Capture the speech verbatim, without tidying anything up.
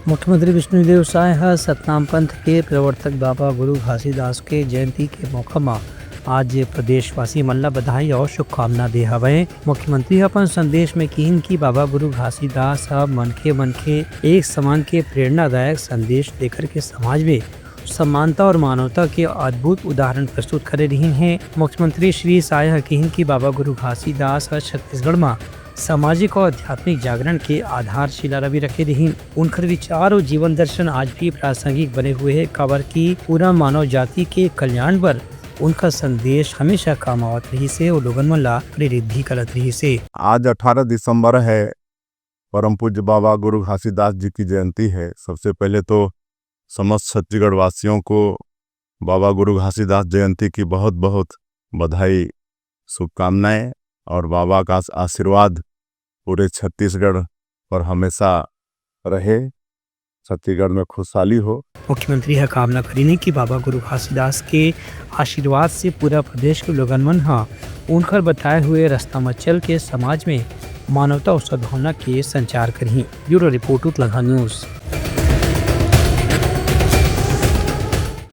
मुख्यमंत्री विष्णुदेव साय ह सतनाम पंथ के प्रवर्तक बाबा गुरु घासीदास के जयंती के मौका म आज प्रदेशवासी मन ल बधाई और शुभकामना दे हवय। मुख्यमंत्री ह अपन संदेश में किहिन कि बाबा गुरु घासीदास ह मनखे मनखे एक समान के प्रेरणादायक संदेश देकर के समाज में समानता और मानवता के अद्भुत उदाहरण प्रस्तुत करे रिहिन हे। मुख्यमंत्री श्री साय ह किहिन कि बाबा गुरु घासीदास ह छत्तीसगढ़ म सामाजिक और आध्यात्मिक जागरण के आधारशिला रवि रखे रिहिन। उनकर विचार और जीवन दर्शन आज भी प्रासंगिक बने हुए हे, काबर कि पूरा मानव जाति के कल्याण बर उनका संदेश हमेशा काम आवत रहिस हे और लोगन मन ला प्रेरित भी करत रहिस हे। आज अठारह दिसंबर है, परम पूज्य बाबा गुरु घासीदास जी की जयंती है। सबसे पहले तो समस्त छत्तीसगढ़ वासियों को बाबा गुरु घासीदास जयंती की बहुत बहुत बधाई, शुभकामनाएं और बाबा का आशीर्वाद पूरे छत्तीसगढ़ पर हमेशा रहे। छत्तीसगढ़ में खुशहाली हो। मुख्यमंत्री ह कामना करिन कि बाबा गुरु घासीदास के आशीर्वाद से पूरा प्रदेश के लोगन मन ह उनकर बताए हुए रास्ता म चल के समाज में मानवता और सद्भावना के संचार करही। ब्यूरो रिपोर्ट, उतलंघा न्यूज।